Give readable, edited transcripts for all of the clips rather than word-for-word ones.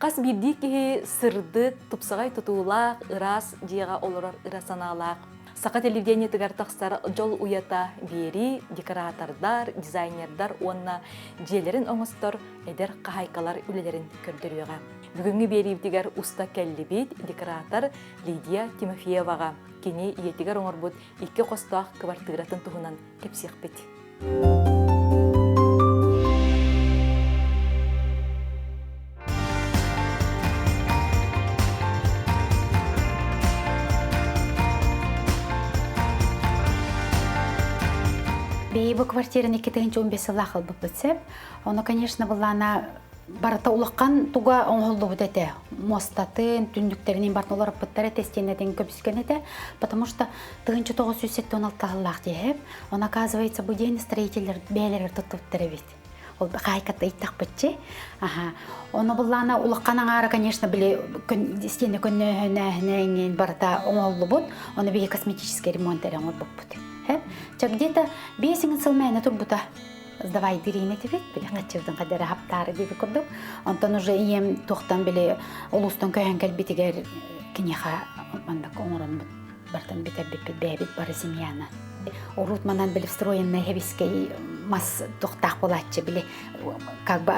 Хас биирдии киһи сырдык, тупсаҕай тутуулаах, ыраас дьиэҕэ олорор ыра санаалаах. Саха телевидениетыгар тахсар Дьол уйата биэрии декоратордар, дизайнердар уонна дьиэлэрин оҥостор эдэр хаһаайкалар үлэлэрин көрдөрүөҕэ. Бүгүҥҥү биэриибитигэр уста кэллибит декоратор Лидия Тимофееваҕа кини ийэтигэр оҥорбут икки хостоох кыбартыыратын туһунан кэпсиэхпит. Биһи бу квартираны 2015 сыллаах ылбыппыт сөп. Ону, конечно, былаана барыта улахан туга оҥоһуллубут этэ. Муостатын, түннүктэрин барын олоруппуттар этэ, стенэтин көбүскэн этэ. Потому что 1976 сыллаах диэһэп. Он, оказывается, бу день строителлэр бэйэлэригэр туттубуттар эбит. Ол хаайкатта ыйттахпытчы. Аха. Ону буллаана улахан аҥаара, конечно, били стены көннөөһөнөөһүнэ барыта оҥоһуллубут. Ону биһи косметический ремонт эрэ оҥорбуппут. Ча где-то 5 сыл мээнэ турбута. Сдавай дириин этибит, били хаччыбытын хадара хаптаары диэби курдук. Онтон уже ийэм туохтан били улуустан көһөн кэлбитигэр киниэхэ маннык оҥороммут бартан бүтэрбиппит бэйэбит бары семьяна. Урут манан били встроенный хэбискэй мас туохтаах буолааччы били как бы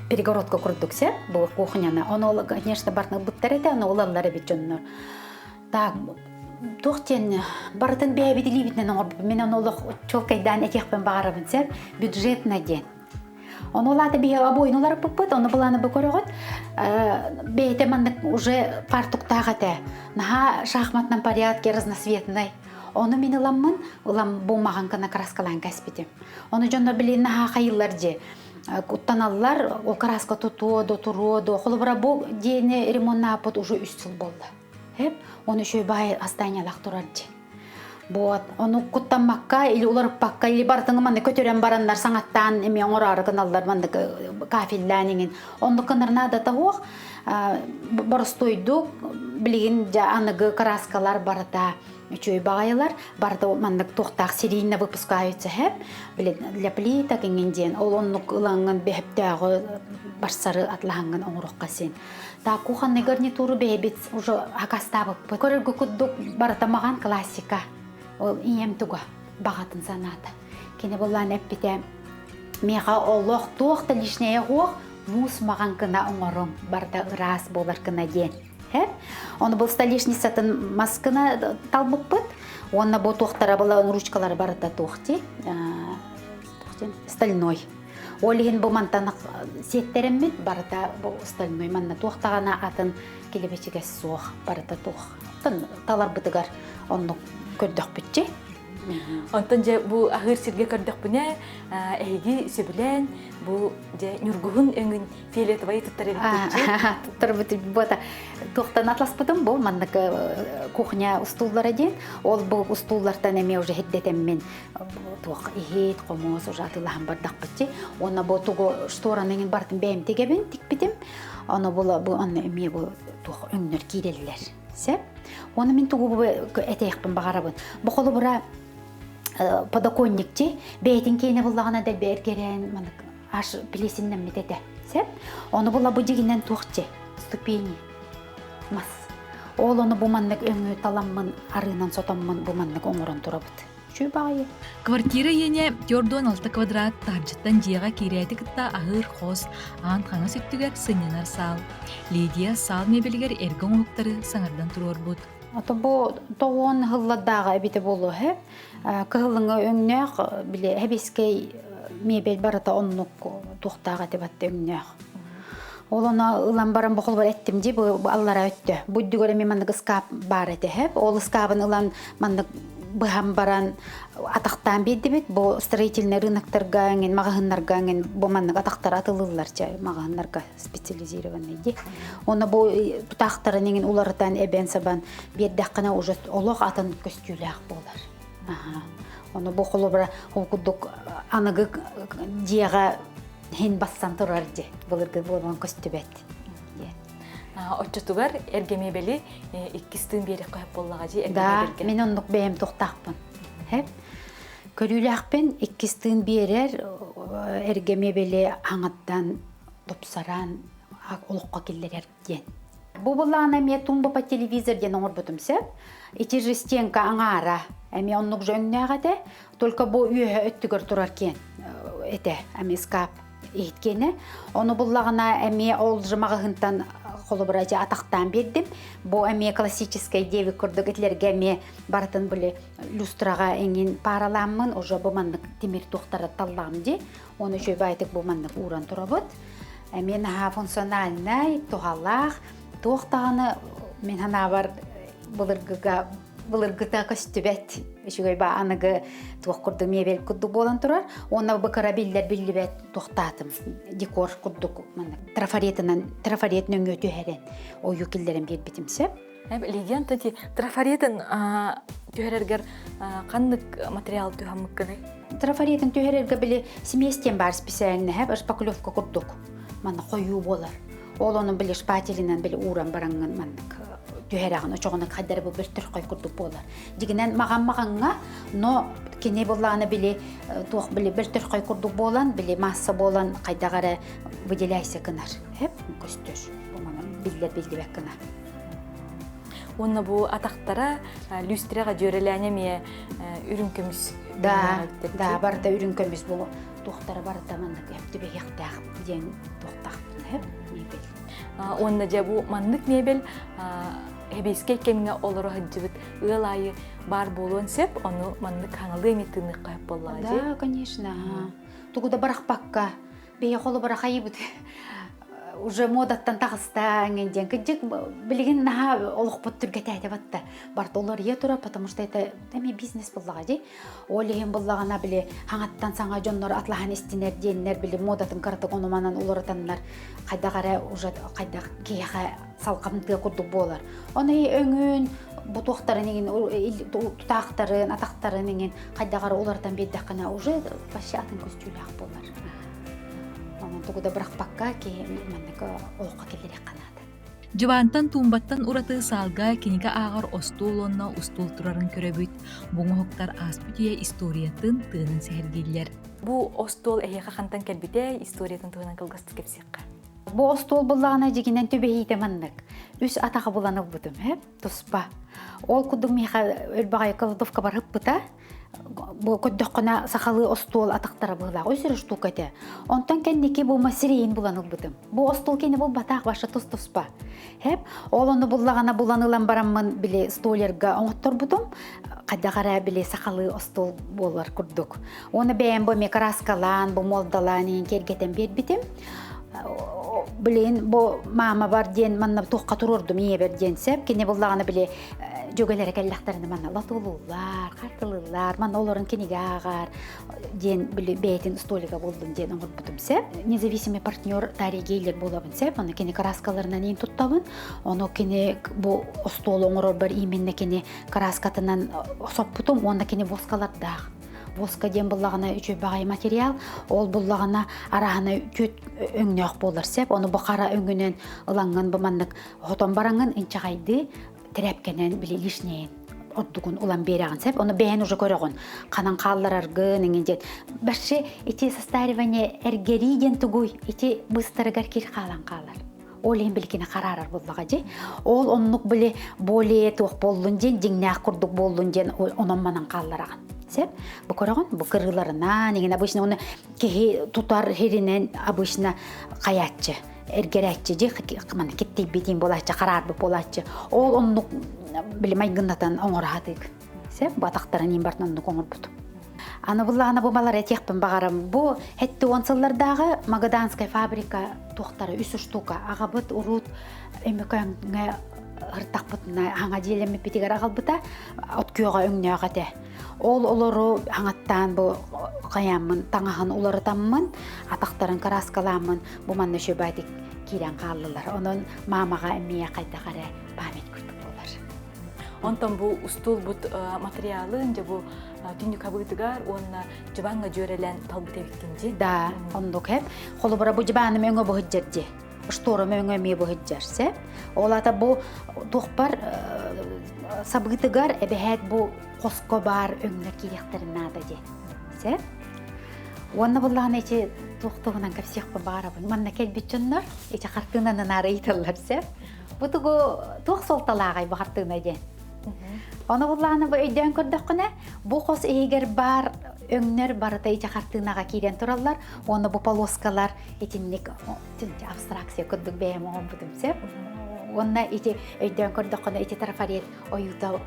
перегородка курдук сэ бу кухняны. Ону конечно бартын ылбыттар этэ, ону ылаллар эбит дьоннор. Так, туох диэн барытын бэйэбит илиибитинэн оҥорбуппут. Мин ону олох чуолкайдаан этиэхпин баҕарабын сэр. Бюджетно диэн. Ону улаата биһи обоину уларыппыппыт, ону былааны бу көрөҕүт. Бэйэтэ маннык уже фартуктаах этэ. Наһаа шахматном порядке разноцветный. Ону мин ыламмын, ылам бу маҕаҥкана краскалаан кэспитим. Ону дьоннор билин наһаа хайыллар дьи. Куттаналлар, ол краска тутуо, дотуруо, до. Холобура бу диэни ремоннааппыт уже үс сыл буолла. Эп, оны үчүгэй баай астаниялаах турар дии. Вот, ону куттаммакка или уларыппакка или барытын манна көтөрөн бараннар саҥаттаан эмиэ оҥороору гыналлар маннык кафеллээн иҥин. Оннук гынар наадата суох. Боростуойдук билигин дьэ аныгы краскалар барыта үчүгэй баҕайылар. Барыта маннык туохтаах серийно выпускаются хэп. Били для плиток иҥин диэн ол оннук ылаҥҥын бэһэптээҕи барсары атлаһаҥҥын оҥоруохха син. Так, кухонный гарнитуру бэйэбит уже акастаабыппыт. Көрөргө курдук барыта маҕан классика. Ол ийэм туга баҕатын санаата. Кини буллаан эппитэ, миэхэ олох туох да лишнее суох, муус маҕан гына оҥоруҥ, барыта ыраас буолар гына диэн. Ону бұл столешницатын мас гына талбыппыт. Уонна бу туохтара была ручкалары барыта туох дии, стальной. Ол иһин бу мантан сиэттэрэммит барыта бу остальной манна туох даҕаны атын килэбэчигэс суох барыта туох. Таларбытыгар оннук көрдөхпүтчи. Онтон дьэ бу аһыыр сиргэ көрдөхпүнэ эһиги сөбүлээн бу дьэ ньургуһун өҥүн фиолетовай туттар эбиппит Туттарбыт буота туохтан атласпытым бу маннык кухня устууллара диэн ол бу устууллартан эмиэ уже хирдэтэммин туох иһит, хомуос уже атыылаһан бардахпытчы. Уонна бу тугу штораны бартын бэйэм тигэбин тикпитим. Ону була бу онно эмиэ бу туох өҥнөр киирэллэр. Сөп. Уонна мин тугу бу этиэхпин баҕарабын. Бу холобура подоконникчи бэйэтин киэнэ буллаҕына дэлби эргэрэн манык аш плесеннэммит этэ. Сөп. Ону була бу дьигинэн туохчы ступени мас. Ол ону бу маннык өҥү таламмын арыынан сотоммун бу маннык оҥорон турабыт. Үчүгэй баҕайы. Квартира иэнэ 46 квадрат таһырдьаттан дьиэҕэ киирээти кытта аһыыр хос, аан хаҥас өттүгэр сынньанар саал. Лидия саал мебелигэр эргэ оҥоһуктары саҥардан туруорбут. Ото бу тоҕуон ыһыллардааҕа эбитэ буолуо һэ. Кыһылыҥы өҥнөөх били хэбискэй мебель барыта оннук туохтаах этэ батта өҥнөөх. Ол ону ылан баран бу холбор эттим дии бу аллара өттө. Бу үрдүгэр эмиэ маннык ыскаап баар этэ һэп. Ол ыскаабын ылан маннык быһан баран атахтаан биэрдибит. Бу строительный рыноктарга эҥин, маҕаһыыннарга эҥин бу маннык атахтар атылыыллар чэ маҕаһыыннарга специализированный дии. Уонна бу тутаахтарын эҥин уларытан эбэн-сабан биэрдэххинэ уже олох атын көстүүлээх буолар. Аха. Ону бу холобура ол курдук аныгы дьиэҕэ иһин бассан турар дьи былыргы буолан көстүбэт диэн. Оччотугар эргэ мебели иккис тыын биэриэххэ сөп буоллаҕа дии эргэ Да, мин оннук бэйэм туохтаахпын. Хэп. Көрүүлээхпин иккис тыын биэрэр эргэ мебели аҥаттан тупсаран олоххо киллэрэр диэн. Бу былаана эмиэ тумба по телевизор диэн оҥорбутум сөп. Ити же стенка аҥаара эмиэ оннук же өҥнөөх этэ. Только бу үөһэ өттүгэр турар киэн этэ эмиэ скап иһит киэнэ. Ону буллаҕына эмиэ ол же маҕаһыынтан холобура дьэ атахтаан биэрдим. Бу эмиэ классическай диэбит курдук итилэргэ эмиэ барытын били люстраҕа эҥин паараламмын уже бу маннык тимир туохтара таллаҕым дии. Оны үчүгэй баайтык бу маннык ууран турабыт. Эмиэ наһаа функциональнай, туһалаах, туох даҕаны мин санаабар былыргыга былыргыта көстүбэт үчүгэй ба аныгы туох курдук мебель курдук буолан турар уонна бу кыра биллэр биллибэт туохтаатым декор курдук маннык трафаретынан трафарет нөҥүө түһэрэн ойуу киллэрэн биэрбитим сөп. Лидия Антоти трафаретын түһэрэргэр ханнык материал түһаммыккыный? Трафаретын түһэрэргэ били смесь диэн баар специальная шпаклевка курдук манна хойуу буолар. Ол ону били шпателинэн били ууран бараҥҥын маннык түһэрэҕин очоҕуна хайдары бу бөлтөрхөй курдук буолар. Дьигинэн маҕан-маҕаҥҥа, но кини буллаҕына били туох били бөлтөрхөй курдук буолан, били масса буолан хайдах эрэ выделяйся гынар. Хэп көстөр. Бу манан биллэр биллибэт гына. Уонна бу атахтара люстраҕа дьүөрэлээн эмиэ үрүҥ көмүс. Да, да, барыта үрүҥ көмүс бу туохтара барыта маннык түбэһиэхтээх диэн туохтаахпын хэп мебель. Уонна дьэ бу маннык мебель эбиэскэй кэмҥэ олоро сылдьыбыт ыал аайы баар буолуон сөп, ону маннык хаҥалыы эмиэ тыыныахха сөп буоллаҕа дии. Да, конечно. Тугу да бырахпакка Бэйэ холобура хайыбыт уже модаттан таҕыста эҥин диэн кырдьык билигин наһаа олохпут түргэтээтэ батта барыта уларыйа турар потому что это эмиэ бизнес буллаҕа дии ол иһин буллаҕына били хаҥаттан саҥа дьоннор атлаһан истинэр диэннэр били модатын кыратык онуманан уларытаннар хайдах эрэ уже хайдах киһиэхэ салҕамтыа курдук буолар ону өҥүн бу туохтарын иҥин тутаахтарын атахтарын иҥин хайдах эрэ уларытан биэрдэххинэ уже вообще атын көстүүлээх буолар Онон тугу да бырахпакка киһи маннык олоххо киллэриэххэ наада. Дьыбаантан туумбаттан ураты саалга кинигэ ааҕар остуол уонна устуол турарын көрөбүт. Бу оҥоһуктар ааспыт үйэ историятын, тыынын сэһэргииллэр. Бу остуол эһиэхэ хантан кэлбитэй, историятын туһунан кылгастык кэпсиэххэ. Бу остуол буллаҕына дьигинэн түбэһиитэ маннык. Үс атаҕы булан ылбытым, һэ, туспа. Ол курдук миэхэ өлбөҕөйө кладовка барыппыта. Бу көрдөххүнэ сахалыы остуол атахтара быһыылаах үс эрэ штука этэ. Онтон кэнники бу сирэйин булан ылбытым. Бу остуол кини булбатах ваша тус-туспа. Хэп, ол ону буллаҕына булан ылан бараммын били столерга оҥотторбутум. Хайдах эрэ били сахалыы остуол буолар курдук. Уонна бэйэм бу эмиэ краскалаан, бу муолдалаан иһин киэргэтэн биэрбитим. Блин, бу маамабар диэн манна туохха туруордум ийэбэр диэн сөп. Кини буллаҕына били дьүөгэлэрэ кэллэхтэринэ манна латулууллар, хартылыыллар, манна олорон кинигэ ааҕар диэн били бэйэтин столига буллум диэн оҥорбутум сөп. Независимый партнер Дарья Гейлер буолабын сөп. Ону кини краскаларынан иин туттабын. Ону кини бу остуол оҥорорбор именно кини краскатынан соппутум уонна кини воскалардаах. Воска диэн буллаҕына үчүгэй баҕайы материал. Ол буллаҕына араһына түөт өҥнөөх буолар сөп. Ону бу хара өҥүнэн ылаҥҥын бу маннык хотон бараҥҥын инчэҕэйдии тирээпкэнэн били лишнейин ордугун улан биэрэҕин сөп. Ону бэйэн уже көрөҕүн. Ханан хааллараргын иҥин диэн. Вообще ити состаривание эргэрии диэн тугуй? Ити быстарыгар кир хаалан хаалар. Ол иһин биликини хараарар буоллаҕа дии. Ол оннук били более туох буоллун диэн, дьиҥнээх курдук буоллун диэн онон-манан хааллараҕын. Сөп? Бу көрөҕүн, бу кырыыларынан, иҥин обычно оны киһи тутар хиринэн обычно хайааччы эргэрээччи дьи маны киттийбитин буолааччы хараарбыт буолааччы ол оннук били майгыннатан оҥоро сатыыгын сөп бу атахтарын иин бартын оннук оҥорбутум аны буллаҕына бу балар этиэхпин баҕарам бу хетти он сыллардааҕы магаданская фабрика туохтара үс штука аҕабыт урут өмөкөөҥҥө ыртахпытына хаҥа дьиэлэммиппитигэр аҕалбыта от күөҕэ өҥнөөх этэ Ол олору хаҥаттаан бу хайааммын таҥаһын уларытаммын, атахтарын кырааскалааммын бу манна үчүгэйдик киирэн хааллылар. Онон маамаҕа эмиэ хайдах эрэ память курдук буолар. Онтон бу устуулбут материалын дьэ бу түннүк хабыытыгар уонна дьыбаҥҥа дьүөрэлээн талбыт эбиккин дии. Да, оннук эп. Холобура бу дьыбааным өҥө быһыддьар дии. Шторам өҥө эмиэ быһыддьар сеп. Ол ата бу туохпар сабыытыгар эбэһээт бу хоско баар өҥнөр киириэхтэрин наада дии. Сеп. Уонна буллаҕына ити Туох туһунан кэпсиэхпин баҕарабын. Манна кэлбит дьоннор ити хартыынаны наара ыйыталлар сөп. Бу тугу туох суолталааҕай бу хартыына диэн. Ону буллаҕына бу өйдөөн көрдөххүнэ, бу хос иһигэр баар өҥнөр барыта ити хартыынаҕа киирэн тураллар уонна бу полоскалар итинник абстракция курдук бэйэм оҥорбутум сөп. Уонна ити өйдөөн көрдөххүнэ ити трафарет ойуута бу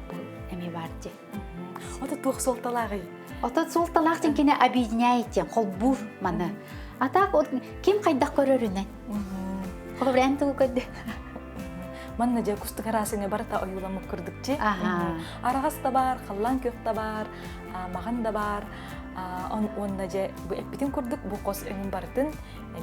эмиэ баар дии. Ото туох суолталааҕый? Ото суолталаах диэн кини объединяет диэн холбуур маны. А так вот ким хайдах көрөрүнэн. Холобур эн тугу көрдү? Манна дьэ кустук араасыҥа барыта ойууламмыт курдукчи. Араҕас да баар, халлаан күөх да баар, маҕан да баар. Уонна дьэ бу эппитин курдук бу хос өҥүн барытын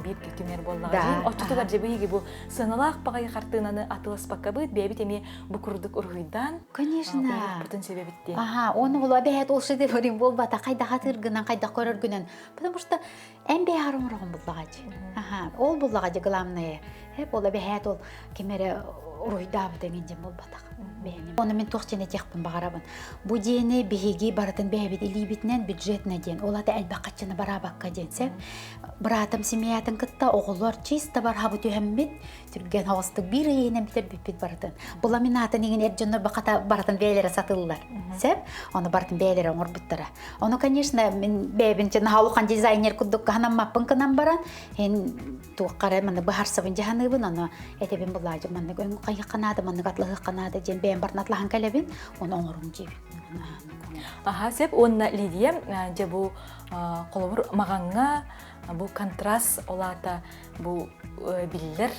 биир түмэр буоллаҕа дии. Оччотугар дьэ биһиги бу сыаналаах баҕайы хартыынаны атыласпаккабыт, бэйэбит эмиэ бу курдук уруһуйдаан Конечно. Уйукпутун себебит диэн. Аха, оны була бэйэт ол шедеврин буолбата хайдах атыыргынан, хайдах көрөргүнэн. Потому что эн бэйэҕэр оҥороҕун буллаҕа дии. Аха, ол буллаҕа дии главное. Хеп ол эбэһээт ол ким эрэ уруһуйдаабыт эҥин диэн буолбатах. Бэйэни. Оны мин туох диэн этиэхпин баҕарабын. Бу диэни биһиги барытын бэйэбит илиибитинэн бюджетна диэн, ол ата элбэх хаччыны бараабакка диэн сеп. Быраатым семьятын кытта оҕолор чисто бархабы түһэммит, Түргэн оҕустук биир ый иһинэн бүтэрбиппит барытын. Бу ламинатын иҥин эр дьоннор баката барытын бэйэлэрэ сатыллар. Сеп? Ону барытын бэйэлэрэ оҥорбуттара. Ону, конечно, мин бэйэбин наһаа улахан дизайнер курдук кыһанаммаппын кынан баран, эн туохха эрэ манна быһарсабын дьаһаныыбын, ону этэбин булаадьы маннык өҥ хайыахха наада, маннык атлаһыахха наада диэн бэйэм барытын атлаһан кэлэбин, ону оҥорум диибин. Аха, сеп уонна Лидия, дьэ бу холобур маҕаҥҥа бу контраст ол аата бу биллэр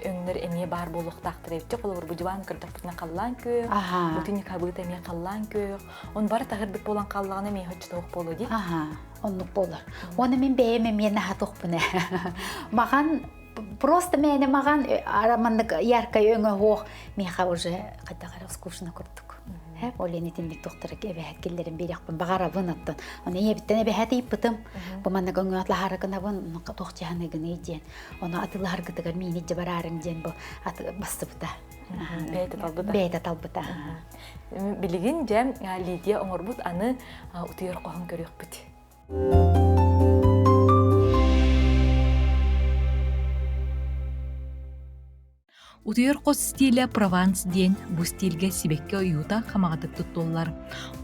өҥнөр эмиэ баар буолуохтаахтар эбит. Холобур, бу диван көрдөхпүтүнэ халлаан күөх, бу түннүк хабыыта эмиэ халлаан күөх. Он бары таһырдык буолан хааллаҕына эмиэ хоччотоох буолуо дии. Аха, оннук буолар. Уонна мин бэйэм эмиэ наһаа туохпун ээ. Маҕан просто мээнэ маҕан араманнык яркай өҥө суох миэхэ уже хайдах эрэ скучно курдук. Һэп ол иһин итинник туохтара эбэһэт киллэрин биэриэхпин баҕарабын оттон. Ону ийэбиттэн эбэһэт ыйыппытым. Бу маннык өҥө атлаһаары гынабын, туох дьаһаныгыный диэн. Ону атыылаһаргытыгар миини дьэ бараарыҥ диэн бу бассыбыта. Бэйэтэ талбыта. Бэйэтэ талбыта. Билигин дьэ Лидия оҥорбут аны утуйар хоһун көрүөхпүт. Утуйар хос стилэ Прованс диэн бу стильгэ сибэкки ойуута хамаҕатык туттуллар.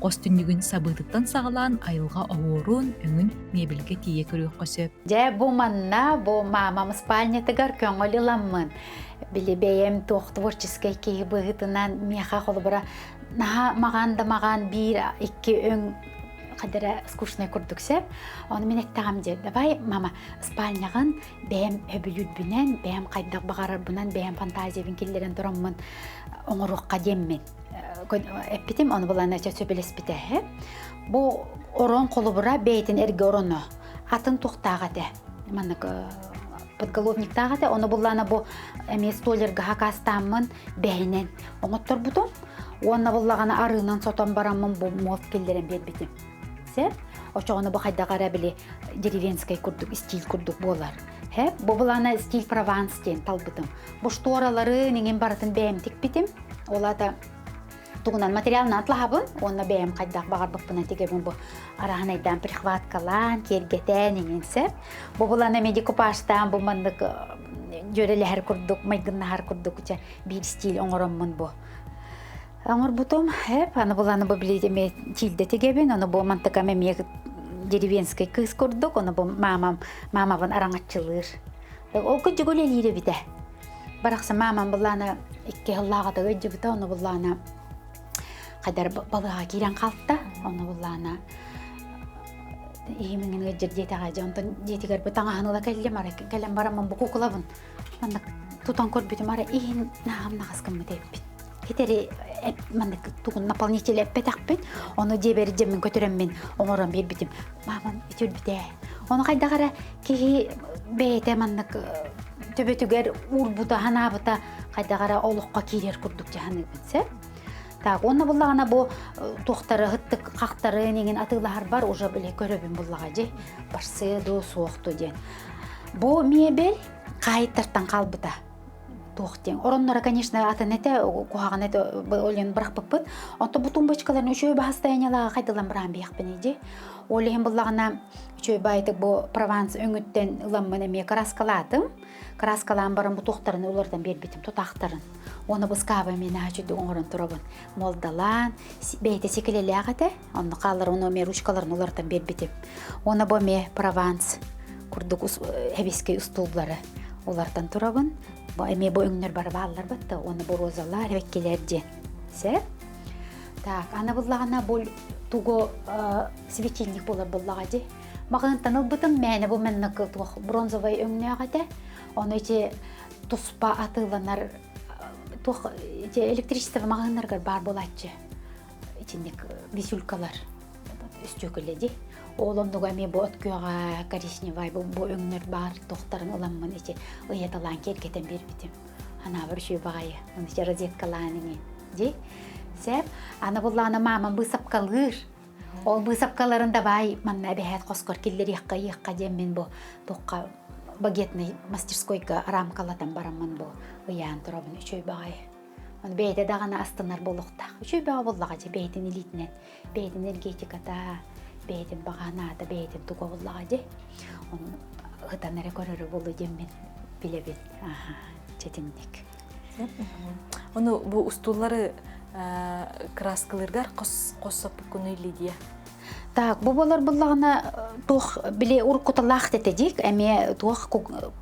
Хос түннүгүн сабыытыттан саҕалаан айылҕа оһуорун, өҥүн миэбэлгэ тиийэ көрүөххэ сөп. Дьэ, бу манна, бу маамам спальнятыгар көҥүл ыламмын, били бэйэм туох творческай киһи быһыытынан миэхэ холобура наһаа маҕан да маҕан биир икки өҥ хадара скучнай курдук сөп. Ону мин эттэҕим дьэ, давай, мама, спальняҕын бэйэм сөбүлүүрбүнэн, бэйэм хайдах баҕарарбынан, бэйэм фантазиябын киллэрэн тураммын оҥоруохха диэммин эппитим, ону булан сөбүлэспитэ. Бу орон холобура бэйэтин эргэ ороно атын туохтаах этэ. Маннык подголовниктаах этэ. Ону буллаана бу эмиэ столерга хакаастааммын бэһинэн оҥотторбутум. Уонна буллаҕына арыынан сотон бараммын бу муос киллэрэн биэрбитим. Сөп. Очоҕуна бу хайдах эрэ били деревенскэй курдук стиль курдук буолар. Хэп, бу былаана стиль Прованс диэн талбытым. Бу шторалары иҥин барытын бэйэм тикпитим. Ол аата тугунан материалынан атлаһабын уонна бэйэм хайдах баҕарбыппынан тигэбин бу араһынайдаан прихваткалаан, киэргэтэн иҥин сөп. Бу булана медикупажтаан бу маннык дьүөрэлэһэр курдук, майгыннаһар курдук биир стиль оҥороммун бу Оҥорбутум, эп, аны буланы бу билиитим тиилдэ тигэбин, ону бу мантыкам эмиэ деревенскэй кыыс курдук, ону бу маамам, маамабын араҥаччылыыр. Ол кырдьык үлэлиир эбитэ. Барахсан маамам буллаана икки сыллааҕыта ыдьыбыта, ону буллаана хайдар балыыһаҕа киирэн хаалта, ону буллаана иһим иҥин ыдьыр диэтэҕэ дьэ, онтон дьиэтигэр бу таҥаһын ыла кэллим, арай кэлэн бараммын бу куукулабын маннык тутан көрбүтүм, арай иһин наһаам наҕас гыммыт эбиппит. Хитэри маннык тугун наполнитель эппэтэхпин, ону дьиэбэр дьэммин көтүрэммин оҥорон биэрбитим. Маамам үтүрбүтэ. Ону хайдах эрэ киһи бэйэтэ маннык төбөтүгэр уурбута, ханаабыта хайдах эрэ олоххо киирэр курдук дьаһаныыбын сөп. Так, уонна буллаҕына бу туохтары ыттык хахтарын иҥин атыылаһарбар уже били көрөбүн буллаҕа дьи барсыа дуу суох дуу диэн. Бу мебель хаайыттартан хаалбыта. Туох диэн. Оронноро, конечно, атын этэ, куһаҕан этэ, ол иһин бырахпыппыт. Онто бу тумбочкаларын үчүгэй баһастайанньалааҕа хайдылан быраан биэхпин ди. Ол иһин буллаҕына үчүгэй баайтык бу Прованс өҥүттэн ыламмын эмиэ краскалаатым. Краскалаан баран бу туохтарын уларытан биэрбитим, тутаахтарын. Уонна бу скаба эмиэ наһаа үчүгэй оҥорон турабын. Молдалаан, бэйэтэ сикилэлээх этэ. Онно хааллар ону эмиэ ручкаларын уларытан биэрбитим. Уонна бу эмиэ Прованс курдук эбискэй устууллары уларытан турабын. Бу эмиэ бу өҥнөр бары бааллар батта. Уонна бу розалар, эбэккилэр диэн. Сэ. Так, аны буллаҕына бу тугу светильник буолар буллаҕа дии. Маҕаһыынтан ылбытым мээнэ бу маннык туох бронзовай өҥнөөх этэ. Ону ити туспа атыыланар туох ити электричество маҕаһыыннарыгар баар буолааччы. Итинник висюлькалар өстүөкүлэ дии. Ол оннуга эмиэ бу от күөҕэ коричневай бу, бу өҥнөр баар туохтарын ыламмын ити ыйаталаан киэргэтэн биэрбитим. Анаабар үчүгэй баҕайы. Оны ити розеткалаан иҥин дии. Сеп, аны буллаана маамам быысапкалыыр. Ол быысапкаларын давай манна эбэһээт хоскор киллэриэххэ ыйыахха диэммин бу туохха багетный мастерскойга рамкалатан бараммын бу ыйаан турабын үчүгэй баҕайы. Оны бэйэтэ даҕаны астынар буолуохтаах. Үчүгэй бөҕө буоллаҕа дьэ бэйэтин илиитинэн, бэйэтин энергетиката, бэйэтин баҕанаата, бэйэтин туга буоллаҕа дьэ. Ону ыһытан эрэ көрөрө буолуо диэммин билэбин. Аха, чэтинник. Ону бу устууллары краскалыыргар хос хос соппуккунуй Лидия? Так, бу болар буллаҕына туох били уруккута лаах тэтэ эмиэ туох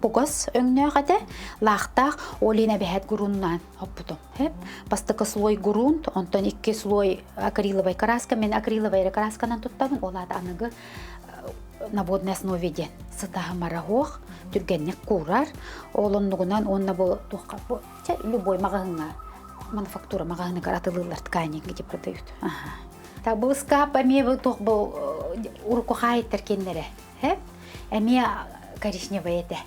пугас өҥнөөх этэ лаахтаах ол иһин эбэһээт груннаан хоппутум бастакы слой грунт онтон икки слой акриловай краска мен акриловай эрэ красканан туттабын ол аата аныгы на водной основе диэн сытаһымара суох түргэнник куурар ол оннугунан уонна бу туохха бу любой маҕаһыҥҥа мануфактура маҕаһыыныгар атылыыллар ткани где продают Так бу ыскаап эмиэ бу туох бу урукку хаайыттар киэннэрэ эмиэ коричневай этэ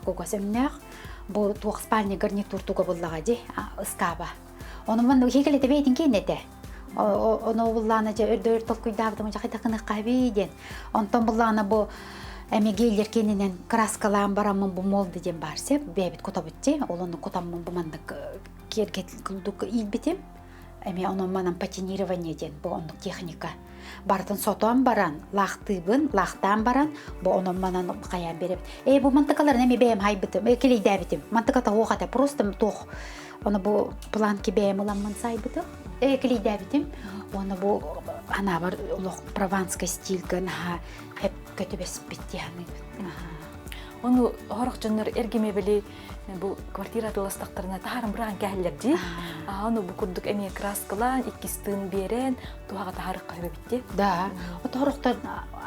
кугас өҥнөөх бу туох спальный гарнитур туга буллаҕа дии ыскааба ону манна хикэлэтэ бэйэтин киэнэ этэ ону буллаана дьэ өрдөр толкуйдаабытым дьэ хайдах гыныахха диэн онтон буллаана бу эми гейлер киэнинэн краскалаан бараммын бу молды диэн баар сеп бэйэбит кутабыт дии ол ону кутаммын бу маннык киэргэтил курдук иилбитим эмиэ онон манан патинирование диэн бу оннук техника барытын сотон баран лаахтыыбын лаахтаан баран бу онон манан хайаан биэрэбит ээ бу мантыкаларын эмиэ бэйэм хайбытым э килийдээбитим мантыката суох этэ просто туох ону бу планки бэйэм ыламмын сайбытым э килийдээбитим уонна бу анаабар олох прованской стильга наһаа хэпкэ түбэспит дии саныыбын Ону хорох дьоннор эргимебили бу квартира атыыластахтарына таһааран быраҕан кээһэллэр дии. Ону бу курдук эмиэ краскалаан, иккис тыын биэрэн, туһаҕа таһаарыахха сөп эбит дии. Да, оторохтор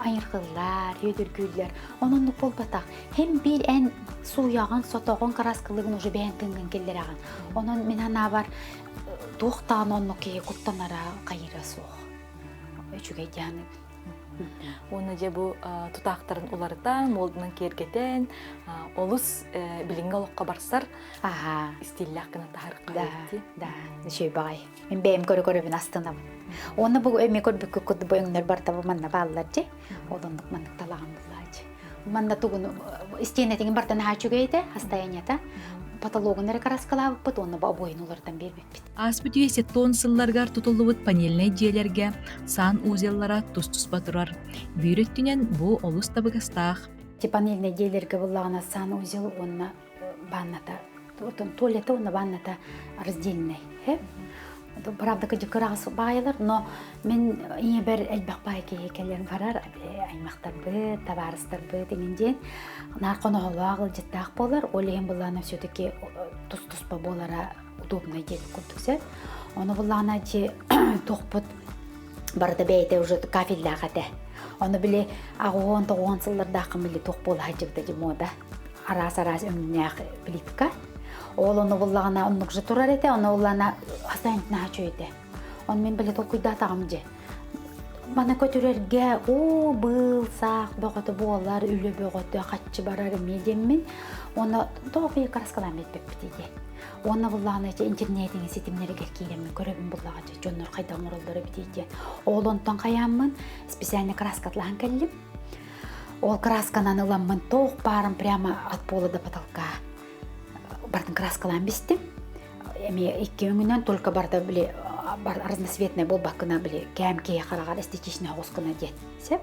айыргыллар, үөдүргүүллэр. Онон буолбатах. Һэм биир эн сууйаҕын, сотоҕун, краскалыгын уже бэйэн тыыҥҥын киллэрэҕин. Онон мин санаабар туох даҕаны оннук киһи куттанара хайыра суох. Үчүгэй дии саныыбын. Уонна дьэ бу тутаахтарын уларытан, муолдунан киэргэтэн, олус билиҥҥи олоххо барсар истииллээх гынан таһаарыахха Да, да, үчүгэй баҕайы. Мин бэйэм көрө-көрөбүн астынабын. Уонна бу эмиэ көрбүккүт курдук бу өҥнөр барыта бу манна бааллар дьи. Ол оннук маннык талаҕын буллааччы. Манна тугун истиэнэтигин барыта наһаа үчүгэй этэ, состояниета. Потологун эрэ краскалаабыппыт уонна бу обоин уларытан биэрбиппит. Ааспыт үйэ сеттон сылларыгар тутуллубут панельнай дьиэлэргэ саан узеллара тус-туспа турар. Биир өттүнэн бу олус табыгастаах. Панельнай дьиэлэргэ буллаҕына сан узел уонна ванната, туалета уонна ванната раздельнай. Правда, кыраҕас баайалар, но мин ийэбэр элбэх баай киһи кэлэн барар, аймахтарбыт, табаарыстарбыт иҥин диэн наар хоноһолоох, ыалдьыттаах буолар. Ол иһин былаана все-таки тус-туспа буолара удобнай диэбит курдук сөп. Ону буллаҕына дьи туохпут барыта бэйэтэ уже кафеллаах этэ. Ону били аҕуон тоҕуон сыллардааххын били туох буола сылдьыбыта дьи мода араас-араас өҥнөөх плитка. Ол ону буллаҕына оннук же турар этэ, ону буллаҕына хасаант наһаа үчүгэй этэ. Ону мин били толкуйдаатаҕым дьи. Маны көтүрэргэ оо быыл саах бөҕөтө буолар, үлэ бөҕөтө, хаччы барар эмиэ диэммин. Уонна тоҕо краскалаан биэрбэппит дии. Уонна буллаҕына ити интернетиҥи ситимнэригэр киирэммин көрөбүн буллаҕа дьэ дьоннор хайдах оҥороллор эбитий диэн. Ол онтон хайааммын специально краскатлаһан кэллим. Ол красканан ыламмын туох баарын прямо от пола до потолка. Бартын краскалаан бистим. Эми икки өҥүнэн только барда били разноцветный буолбаккына били кээм киһи хараҕар эстетичный оҕус гына диэн. Сөп.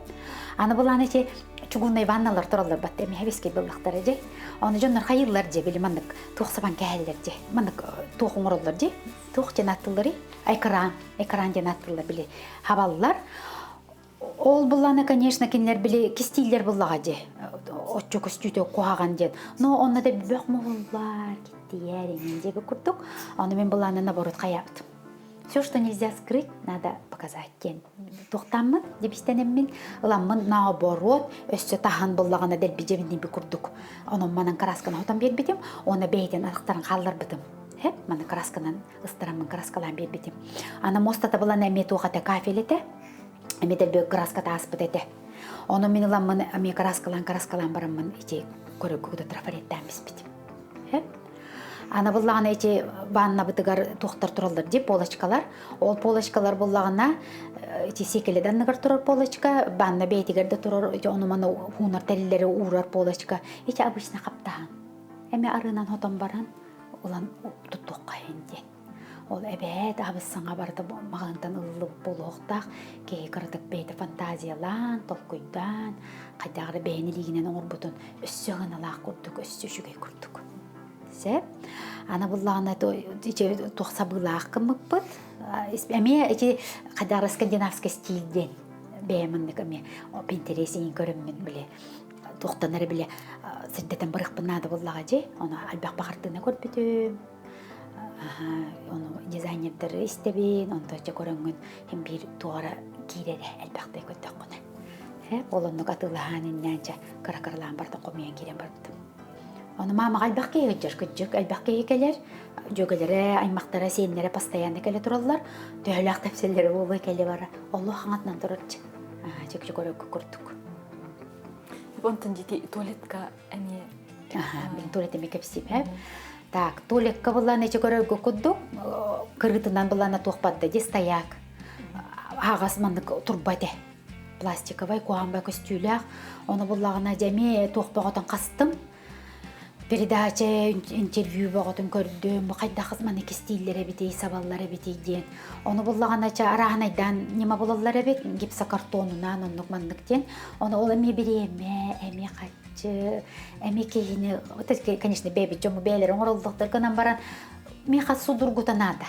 Аны булаан ити чугуннай ванналар тураллар батта эми хэбискэй буллахтара дьэ. Оны дьоннор хайыллар дьэ били маннык туох сабан кэһэллэр дьэ. Маннык туох оҥороллор дьэ. Туох диэн аттылларый? Экран. Экран диэн аттыллар били хабаллар. Ол булланы, конечно, кинилэр били кистииллэр буллаҕа дьэ. Оччо көстүүтэ куһаҕан диэн. Но онно да бөх муһуллар, киттийэр эҥин диэби курдук. Ону мин булланы наоборот хайаабытым. Все, что нельзя скрыть, надо показать диэн. Туохтааммын, дебистэнэммин, ыламмын наоборот, өссө таһан буллаҕына дэлби дьэбинниби курдук. Онон манан красканы хотон биэрбитим, уонна бэйэтин атахтарын хаалларбытым. Хэп, маны красканан ыстараммын краскалаан биэрбитим. Ана муостата булан эмиэ туох этэ кафель этэ. Эмиэ дэлби краска тааспыт этэ. Ону мин ыламмын эмиэ краскалаан краскалаан бараммын ити көрөргө куда трафареттаан биспитим. Хэп. Ана буллаҕына ити ваннабытыгар туохтар тураллар дии полочкалар. Ол полочкалар буллаҕына ити сиэкилэ анныгар турар полочка, ванна бэйэтигэр да турар ити ону-маны хуунар тэриллэри уурар полочка. Ити обычно хаптаһан. Эмэ арыынан хотон баран ылан туттуохха иһин диэн. Ол эбээт абыс саҥа барыта маҕаһыынтан ылыллыбыт буолуохтаах киһи кыратык бэйэтэ фантазиялаан, толкуйдаан, хайдах эрэ бэйэни илиигинэн оҥорбутун өссө ыаналаах курдук, өссө үчүгэй курдук. Сөп. Аны буллаҕына туох сабыылаах гыммыппыт. Эмиэ ити хайдах эрэ скандинавский стиль диэн бэйэм маннык эмиэ Pinterest иҥин көрөммүн били туохтан эрэ били сирдэтэн барыахпын наада буоллаҕа дии. Ону элбэх баҕартыына көрбүтүм. Ону дизайнердары истэбин, онто чэ көрөҥҥүн һин биир туора киирэрэ элбэхтэ көрдөххүнэ. Ол оннук атыылаһаан иннээн чэ кыра-кыралаан барытын хомуйан киирэн барбытым. Ону маамаҕа элбэх киһи сылдьар, кырдьык элбэх киһи кэлэр. Дьүөгэлэрэ, аймахтара, сиэннэрэ постоянно кэлэ тураллар. Төһөлөөх тэпсэллэрэ буолуой кэлэ бара. Олох хаҥатынан турарчы. Чөкчө көрөргө курдук. Онтон дьити туалетка эмиэ Мин туалет эмиэ кэпсиибэм. Так, туалекка буллаан эчи көрөргө курдук, кыргытынан буллаана туох барда ди стояк. Аҕас маннык турба этэ. Пластиковай куһаанбай көстүүлээх. Ону буллаҕына дьэ эмиэ туох бөҕөтүн хастым. Передача, интервью бөҕөтүн көрдүм. Хайдах маны кистииллэр эбитий, сабаллар эбитий диэн. Ону буллаҕына ча арааһынайдаан ньыма булаллар эбит, гипсокартонунан оннук маннык диэн. Ону ол эмиэ бириэмэ, эмиэ хаччы, эмиэ киһини, конечно, бэйэбит дьомму бэйэлэрэ оҥороллохтор гынан баран, миэхэ судургута наада.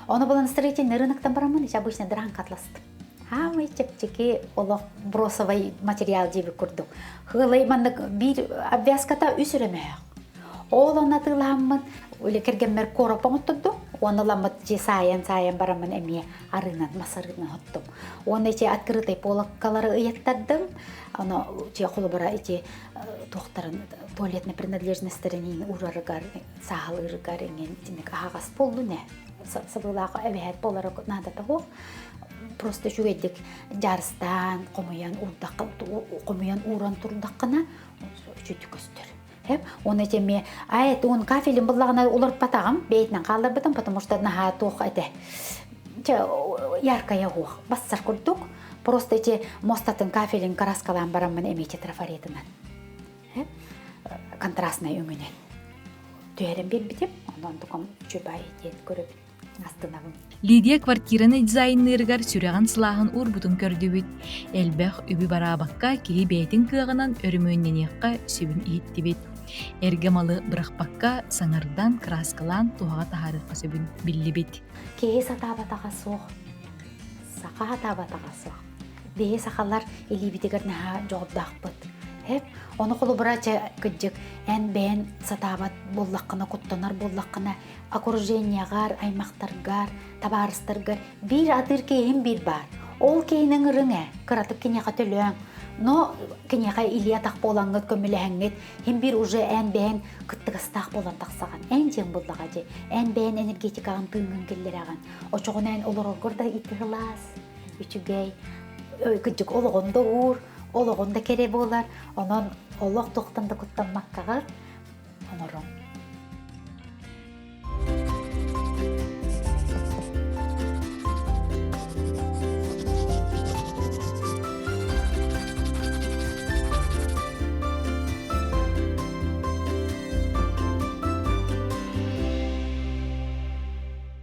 Ону булан строительный рыноктан бараммын, обычно дранка атластым. Хаамай чэпчэки олох бросовый материал диэбит курдук. Хылай маннык биир обвязката үс өрөмөһөх. Ол онно атыылаһаммын үлэ кэргэммэр куораппа оҥоттордум. Уонна ыламмыт дьиэ саайан-саайан бараммын эмиэ арыынан, мас арыынан оттум. Уонна ити открытый полоккалары ыйаттардым. Оно дьиэ холобура ити туохтарын туалетный принадлежностарын уурарыгар, сааһылыырыгар эҥин итинник аһаҕас буоллун ээ. Сабыылаах эбэһээт буолара наадата суох. Просто үчүгэйдик дьаарыстаан, хомуйан уурдахха, хомуйан ууран турдаххына үчүгэй көстөр. Уонна ити эмиэ ай уон кафелин буллаҕына уларпатаҕым бэйэтинэн хаалларбытым потому что наһаа туох этэ чэ яркая уох бассар курдук просто эти мостатын кафелин краскалаан бараммын эмиэ трафаретынан контрастнай өҥүнэн түһэрэн биэрбитим онон тукам үчүгэй диэн көрөбүн астынабын. Лидия квартираны дизайнныырыгар сүрэҕин сылааһын уурбутун көрдүбүт. Элбэх үбү бараабакка киһи бэйэтин кыаҕынан өрөмүөннэниэххэ сөбүн иһиттибит. Эргэ малы бырахпакка саҥардан, кырааскалаан туһаҕа таһаарыахха сөбүн биллибит. Киһи сатаабатаҕа суох. Саха сатаабатаҕа суох. Биһи сахалар илиибитигэр наһаа дьоҕурдаахпыт. Эп, ону холобура чэ кырдьык эн бэйэн сатаабат буоллаххына, куттанар буоллаххына, окружениеҕар, аймахтаргар, табаарыстаргар биир атыыр киһим биир баар. Ол киһини ыҥырыҥ ээ, кыратык киниэхэ төлөөҥ. Но киниэхэ илии-атах буолаҥҥыт, көмөлөһөҥҥүт, һин биир уже эн бэйэн кыттыгастаах буолан тахсаҕын. Эн дьиэҥ буллаҕа дии. Эн бэйэн энергетикаҕын тыыҥҥын киллэрэҕин. Очоҕуна эн олороргор да итиһылаас, үчүгэй, кырдьык олоҕун да уур, олоҕун да кэрэ буолар. Онон олох туохтан да куттаммаккаҕар оҥоруҥ.